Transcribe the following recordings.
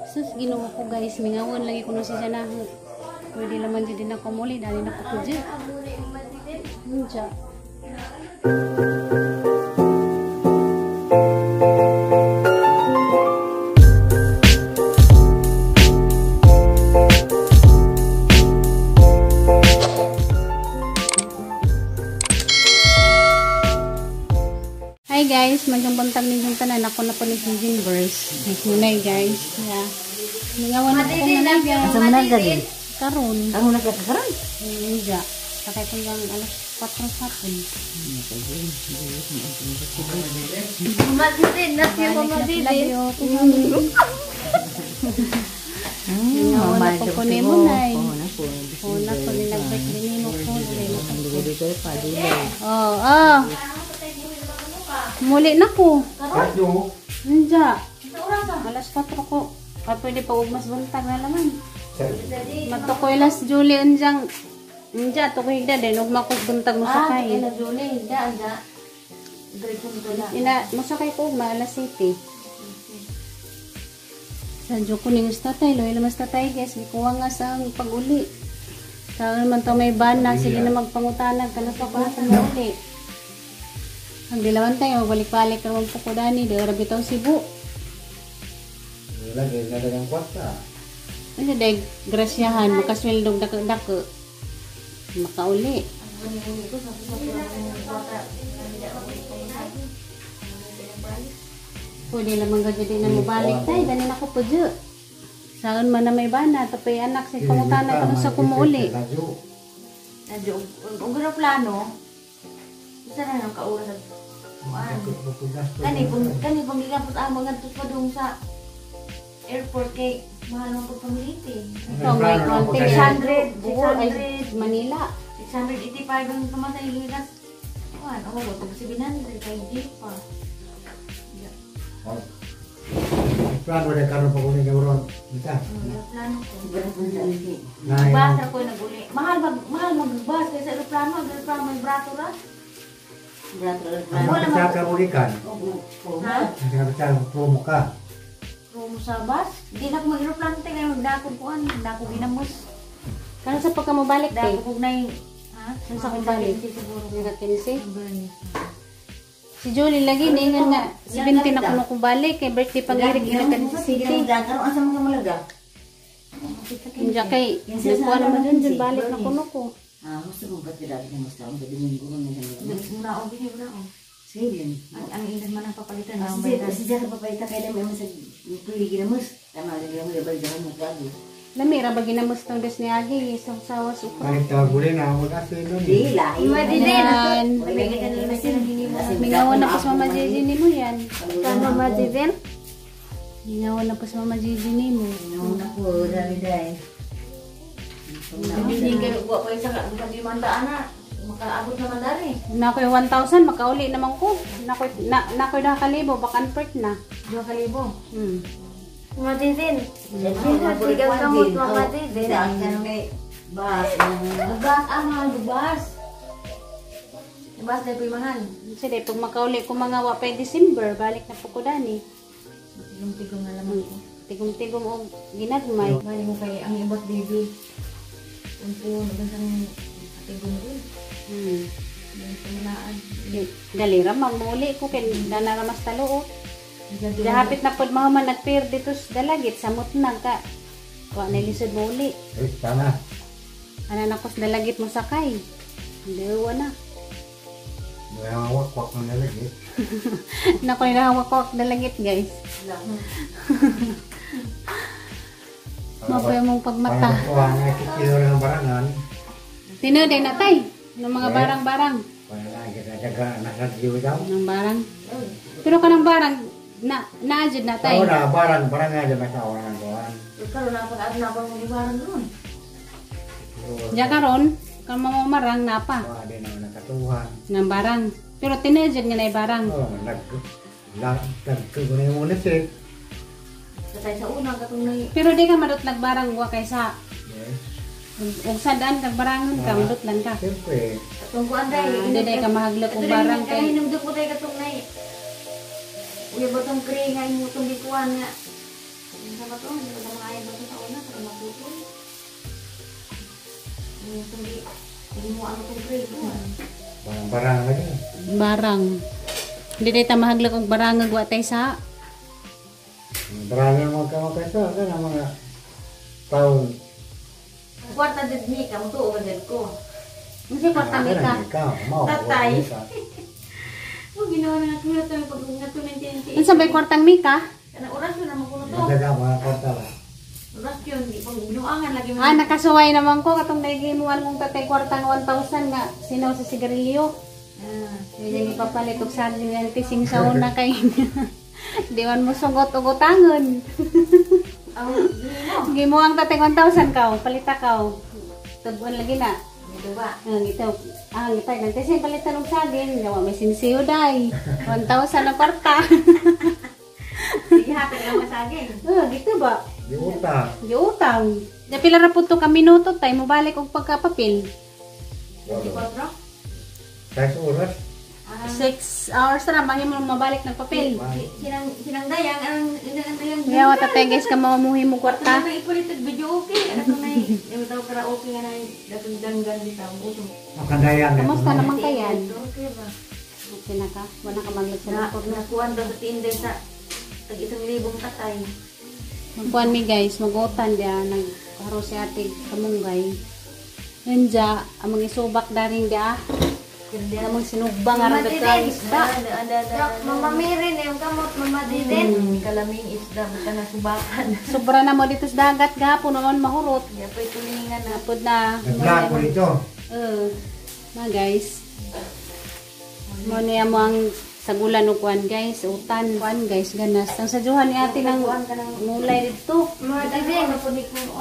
Sus, Ginoo ko guys, mingawon lagi kuno si Janaho. Pwede naman dyan din ako muli, dali na ko dyan. Unja. Hi guys, magandang buntag ninyong tanan. Ako na po ni si Jinverse. Ngunay guys. Yeah. Mingawan na po nanay guys. Asa man nagdali? Karon. Karon na ka karon? Unja. Sakay ko yung alas 4 sa hapon. Madidin, nasi mo madidin. Mingawan na po ko ni mo nay. Una ko ni nag-birthday ni mo ko. Oh, oh. Muli na ko. Unja. Alas 4 ko. Ay, pwede pa ugmas buntag na laman. Magtukoy las Julie unjang. Unja, tukoy higda din. Ugma ko buntag mo sakay. Ah, Julie, higda, anja. Ina, mosakay ko ugma alas 7. Sa ko ning tatay, loy lamas tatay guys, gikuha nga sa ang pag-uli. Sa naman to may bana, sige na magpangutanag kanus ko na uli. Ang dilawan tayo, balik-balik naman po ko dani, di ora bitaw Cebu. Lagi na dagang kwarta. Ano day grasyahan, makasweldog dako-dako. Makauli. Pwede lamang gadyo din na mabalik tayo, dani na ko po dyo. Saan man na may bana, tapay anak, sa pangutana ka sa kumuuli. Nadyo, ang plano, isa na ng kauras at kuan. Kani pong gigapot ang mga tupadong sa airport kay mahal mong pagpamiliti. Ito, may konti. 600, Buo ay Manila. 685 ang pamatay gigas. Kuan, ako ko 700 kay jeep pa. Plano na karon pag uli ng ron. Ita. Plano ko. Bus ako naguli. Mahal mag-bus kaysa aeroplano, aeroplano may brato ra. Wala man ka ulikan. Ha? Nagkabita promo ka. Promo sa bus? Di na ko mag-aeroplano tayo kaya magdakog kuan, dako ginamos. Kano sa pagka mobalik tay? Dako kog nay, ha? Ano sa kong balik? Siguro. Nagka-15? Si Julie lagi ningan nga 17 na kuno ko balik kay birthday pag-irig ina ka sa city. Karon asa man ka malaga? Unja kay nagkuha naman dun dun balik na kuno ko. Ah, gusto mo ba tira ka mas taon sa Domingo man na Muna og gini muna og. Sige. Ang ingat man ang papalitan na may. Si Jaka papalitan kay may man sa pili ginamos. Tama lagi mo ibal dyan mo kago. Lami ra ba ginamos tong des ni Agi sa sawas ukra. Balik tawag uli na ako kasi doon. Di lahi. Yan. Mingawan na po sa Mama Gigi ni mo yan. Mama Gigi? Mingawan na po sa Mama Gigi ni mo. Mingawan na po, dali dai. Hindi kayo wa pa isa ka limandaan na. Makaabot naman dari. Nakoy 1,000 makauli naman ko. Nakoy na nakoy 2,000 baka unpert na. 2,000. Mama Didin. Sigaw kamot Mama Didin. Bas. Bas ah mahal bas. Bas dai po'y mahal. Sige, pag makauli ko mga wa pa December, balik na po ko dani. Tigong-tigong na lamang ko. Tigong-tigong og ginagmay. Bali mo kay ang ibot baby. Unpo nagan tigong dun. Dali ra magmuli ko kay dana ra mas talo. Dahapit na pod mahuman nagpair dito sa dalagit samot na ka. Wa na lisod mo uli. Eh, tama. Ana na ko sa dalagit mo sakay. Hindi wa na. Hawak-wak ng dalagit. Nakoy hawak-wak dalagit guys. Mapoy mong pagmata. Kuha nga kilo ng barangan. Tinuod na tay ng mga barang-barang. Wala na nasa diyo daw. Ng barang. Pero kanang barang na naajud na tay. Ora barang barang aja masa orang doan. Karon na pag na pag barang ron. Ja karon kan mamamarang na pa. Wa di na nakatuhan. Ng barang. Pero tinuod nga nay barang. Oh, nag la nag ko na yung ulit. Katay sa una katong nay. Pero di ka madutlag barang wa kaysa. Ug sa daan kag barangon ka madutlan ka. Siyempre. Katong kuan day. Hindi day ka mahaglok og barang kay. Hinumdum ko day katong nay. Uya ba tong kre nga imo tong gikuan nga. to, hindi ko na makaya ba sa una, sa maputol. Yung tunggi, hindi mo ano itong grade ko. Barang lagi. Barang. Hindi tayo tamahaglag og barang nga tay sa. Barang ang mga kamakasa kana mga taon. Ang kwarta din ni ka, mo tuo din ko. Unsa kwarta mi ka? Tatay. Oh, ginawa na nga tulad tayo pag nga to 1998. Unsa bay kwartang mika? Kanang oras yun naman ko na to. Daga mga kwarta ba. Oras yun, di pag binuangan lagi mo. Ah, nakasuway naman ko katong nagimuan mong tatay kwartang 1,000 nga sinaw sa sigarilyo. Ah, Hindi mo papalit og saging nga tising sa una kay diwan mo sugot og utangon. Ang gimo. Gimo ang tatay 1,000 kaw, palita kaw. Tubuan lagi na. Dito ba? Ang ito, ang ito, nagtising palitan og saging, gawa may sinsiyo day. 1,000 ang kwarta. Sige, hatag lang masaging. Oh, gito ba? Di utang. Giutang. Da pila ra pud to ka minuto tay mobalik og pagkapapil. 24? 6 oras. 6 hours ra mahimo mabalik ng papel. Sinang sinang dayang ang inang dayang. Kaya wa tatay guys ka mamuhi mo kwarta. Ano ipulit video okay. Ano to nay yung tawag karaoke nga nay datong danggan bitaw uso. Ang kandayan. Kamusta naman kayan? Okay ba? Okay na ka? Wala ka maglag sa Na doktor na. nakuan daw sa tinday sa tag 1,000 tatay. Magkuan mi guys, magutan diya nagharo si ate kamunggay. Nanja, ang mga isubak daring diya. Ang mga sinugbang aron dagkang isda. Mama Mary na yung kamot, Mama Diden. Kalaming isda buta na subakan. Sobra na mo dito sa dagat gahapon noon mahurot. Di pa tulingan na. Napod na. Nag-vlog ko dito. Na guys. Mo niya mo ang sagulan og kuan guys, utan kuan guys ganas. Ang sajuhan ni ate ng ngulay dito. Mama Diden.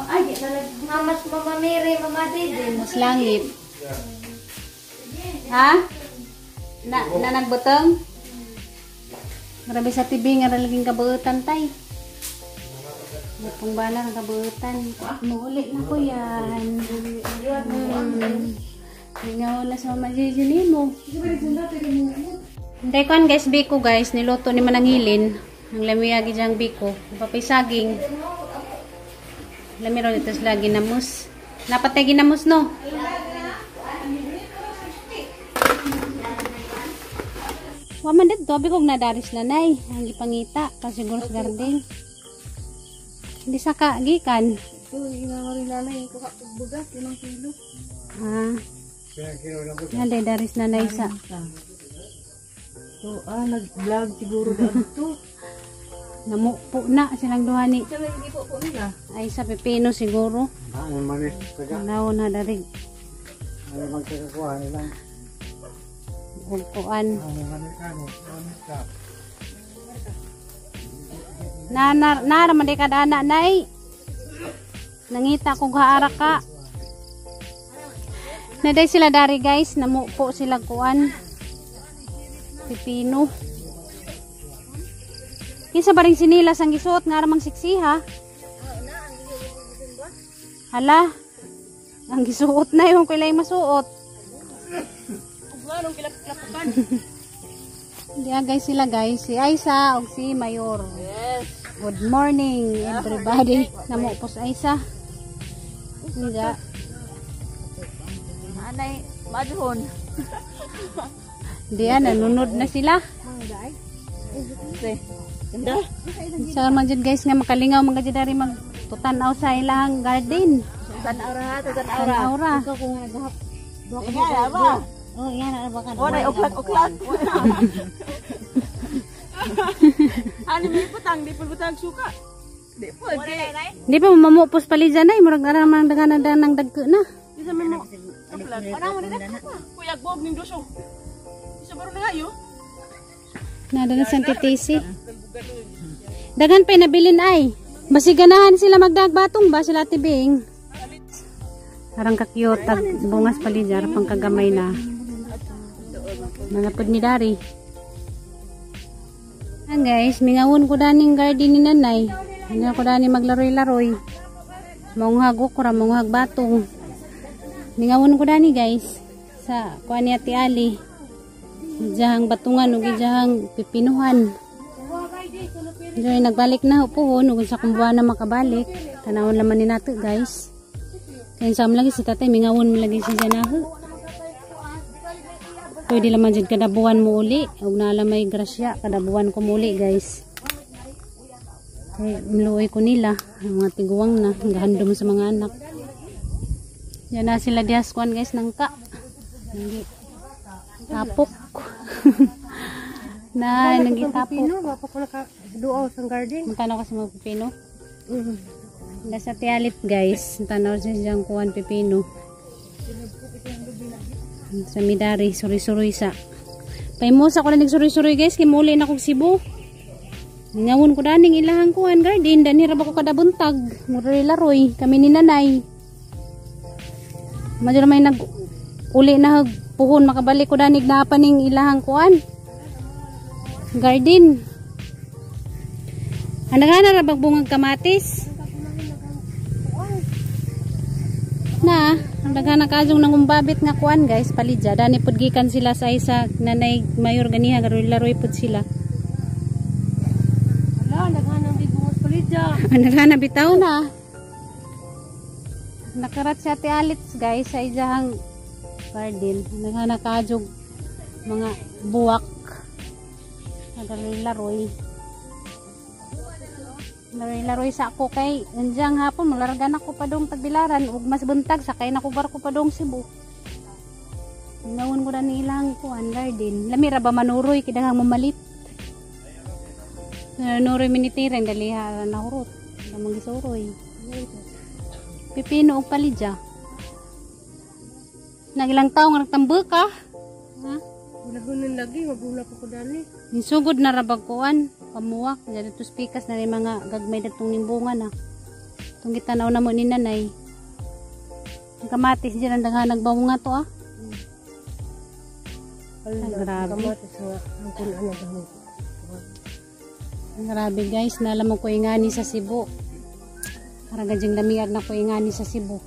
Ay, di talaga. Mamas Mama Mary, Mama Diden. Mas langit. Ha? Na, na nagbutong? Grabe sa TV nga laging kabuutan tay. Pong bala ng kabuutan. Muuli na ko yan. Lingaw na sa Mama Gigi nimo. Hindi kuan guys, biko guys. Niluto ni Manangilin. Ang lamiyagi diyang biko. Papay saging. Lamiro dito sila ginamos. Napatay ginamos no? Wa man dito, abi kog nadaris lanay. Ang gipangita, kasiguro sa garden. Hindi sa ka, gikan. Ah, nanday daris nanay sa. So, nag-vlog siguro dito. Namupo na silang duha ni. Ay sa pepino siguro. Ang manis taga. Naon na dari. Ano magkakakuha nila. Kuan. Ang manis ano, manis ka. Na na na man di ka dana nay. Nangita kog haara ka. Naday sila dari guys, namupo sila kuan. Pepino. Kinsa ba rin sinilas ang gisuot nga ramang siksiha? Hala. Ang gisuot na yung kilay masuot. Di guys sila guys, si Aisa og si Mayor. Yes. Good morning everybody. Namupos Aisa. Hindi. Anay, maduhon. Di nanunod na sila. Sa man jud guys nga makalingaw mga jud dari magtutanaw sa ilang garden. Tanaw ra, tanaw ra. Tanaw ra. Oh, yan na baka. Oh, nay uklak-uklak. Ano may putang, di pa butang suka. Di po, di. Di pa mamupos palijan ay murag ara man daghan ng dagko na. Di sa may mo. Uklak. Ano mo nila? Kuya gbog ning duso. Isa baro na ayo. Nada na sa titisi. Daghan pa nabilin ay. Basiganahan sila magdagbatong ba sila tibing. Arang ka-cute ag bungas palijar pang kagamay na. Manapod ni Dari. Ah guys, mingawon ko daning garden ni nanay. Ano ko dani maglaroy-laroy. Maunghag okra, maunghag batong. Mingawon ko dani guys sa kuan ni Ate Ali. Ijahang batungan ug ijahang pipinuhan. Joy, nagbalik na puhon ug sa kung buwan na makabalik. Tanawon laman ni nato, guys. Kaya sa lagi si tatay mingawon mo lagi si janaho. Pwede laman jud kada buwan mo uli ug naa may grasya kada buwan ko muli, guys. Kay mluoy ko nila ang mga tiguang na gahandom sa mga anak. Yan na sila dihas kuan, guys, nangka. Hindi. Tapok. Na, nagitapok. Pino, wapa ko nakaduaw sa garden. Magkano kasi mga pipino? Nasa tialit, guys. Tanaw siya siyang kuwan pipino. Sa midari, suri-suroy sa. Paimosa ko na nagsuroy-suroy, guys. Kay muli na kog Cebu. Ningawon ko daning ilahang kuwan garden. Dani ra ba ko kada buntag. Muroy laroy. Kami ni nanay. Madyo may nag uli na puhon makabalik ko danig na paning ilahang kuan garden. Ang nagana ra bag bungag kamatis. Na, ang daghana kajong nangumbabit nga kuan, guys, palidya. Dani pud gikan sila sa isa nanay mayor ganiha garoy-laroy pud sila. Wala, naghanang di bungas palidya. Ang daghana bitaw na. Nakarat si Ate Alitz, guys, sa isahang garden. Ang daghana kajong mga buwak. Nagaroy-laroy. Laroy-laroy sa ako kay andiyan hapon malarga na ko padong tagbilaran ug mas buntag sakay na ko barko padong Cebu. Nawon ko na nilang kuan garden. Lami ra ba manuroy kidahang mamalit. Nuroy minitiren dali ha nahurot. Lamang gisuroy. Pipino og palidya. Nagilang tawo nga nagtambok ka? Ha? Ulahunan lagi, magula pa ko dani. Nisugod na rabag kuan, pamuwak, dito spikas na rin mga gagmay datong nimbungan na. Itong gitanaw na mo ni nanay. Ang kamatis dyan ang daghan nagbawunga to ah. Wala, grabe. Kamatis nga, ang kunan na dahon. Grabe, guys, naalam mo ko ingani sa Cebu. Parang gadyang lamiag na ko ingani sa Cebu.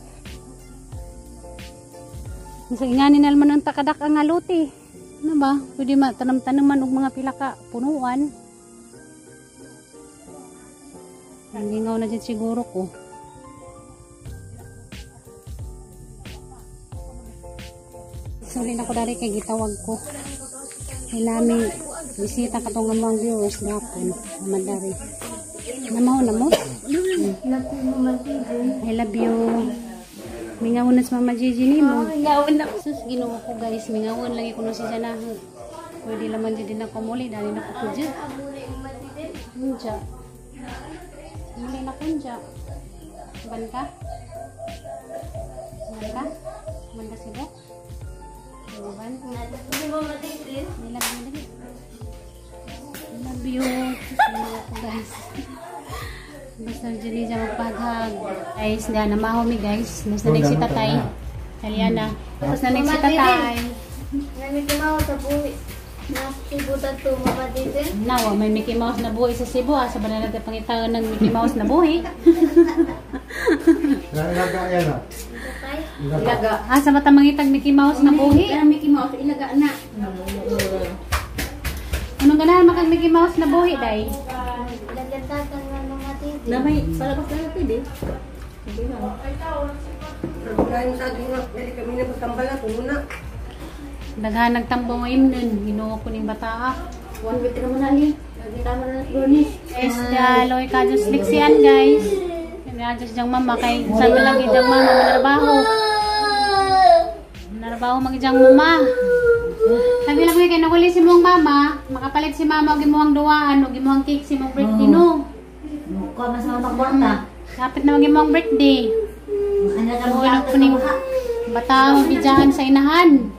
Sa ingani na naman ang takadak ang aluti. Ano ba? Pwede matanam-tanaman og mga pila ka punuan. Lingaw na dyan siguro ko. Sorry na ko dari kay gitawag ko. Kay nami bisita katong among viewers gapon. Madari. Namaw na mo? I love you. Mingawon na si Mama Gigi ni mo. Mingawon na. Sus, Ginoo ko, guys. Mingawon lagi ko no si Jana. Pwede laman din ako muli. Dali na ko kudya. Kunja. Muli na kunja. Ban ka? Ban ka? Ban ka sibo? Ban? I love you. I love you. Sus, Ginoo ko, guys. Basta dyan niya magpaghag. Guys, na namaho mi, guys. Mas na si tatay. Taliana. Tapos na si tatay. May Mickey Mouse sa buhi. Nasibutan to, Mama Diden. Nawa, may Mickey Mouse na buhi sa Cebu. Ah. Sa ba na natin pangitawan ng Mickey Mouse na buhi? Ilaga yan ah. Tatay. Ilaga. Ah, sa mata mangitag Mickey Mouse na buhi. Kaya Mickey Mouse, ilaga na. Anong ganahan makag Mickey Mouse na buhi, day? Lagatakan na Mama Diden. Na may palabas na natin eh. Pagkain sa akin nga, dali kami na magtambala, tumuna. Daghan nagtambo ngayon nun. Ginoo ko ning bata ah. 1 week naman na ni. Tama na Bernice. Guys, daloy ka Diyos liksian, guys. Kaya Diyos diyang mama kay saan ba lagi diyang mama manarbaho. Manarbaho mag diyang mama. Sabi lang ko kay naguli si mong mama, makapalit si mama og imong duwaan og imong cake si mong birthday no. Mukha mas mga kwarta. Kapit na mag imong birthday. Ano ka Uy, kuning bata bidyahan sa inahan.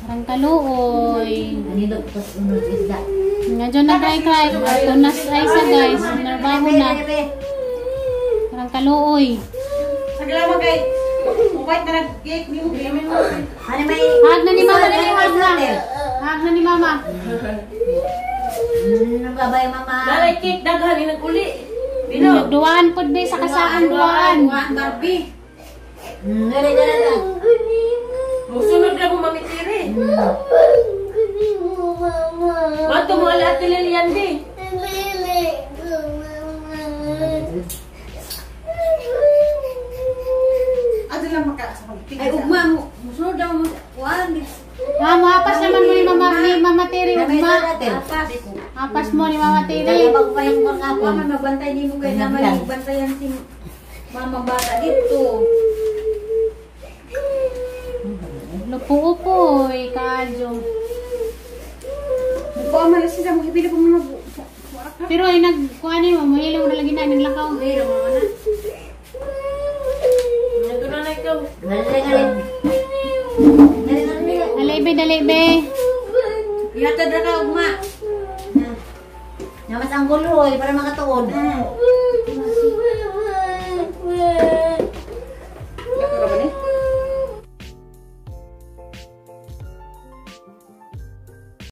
Parang kaluoy. Anilo pas unod isda. Nga dyan nag-cry-cry. Ito na sa isa, guys. Narbaho na. Parang kaluoy. Sagla kay white na nag-cake ni mo. Ano may Hag na ni mama, dali, hag na. Hag na ni mama. Babay mama. Dalay cake daghan ni naguli. Bino. Duwaan pod be sa kasaan duwaan. Duwaan Barbie. Dali dali. Musunod na mo mamitiri. Wato mo ala Ate Lilian di. Ato lang maka sa pagtigil. Ay, ugma mo. Musunod daw mo. Kuan. Ah, muhapas naman mo ni Mama Terry ugma. Apas. Hapas mo ni Mama Terry. Nagabang pa yung pangapon. Wa man magbantay nimo kay naman bantayan si mama bata dito. Lupo-upo, eh, kaadyo. Buka man lang sila mo hibili ko mga Pero ay nag, kuha ni mo, muhilo na lagi na, naglakaw. Pero mo na. Naguna na ikaw. Dali, dali. Dali, dali. Dali, be, dali, be. Ihatod ra ka ugma. Namas ang gulo eh, para makatuon.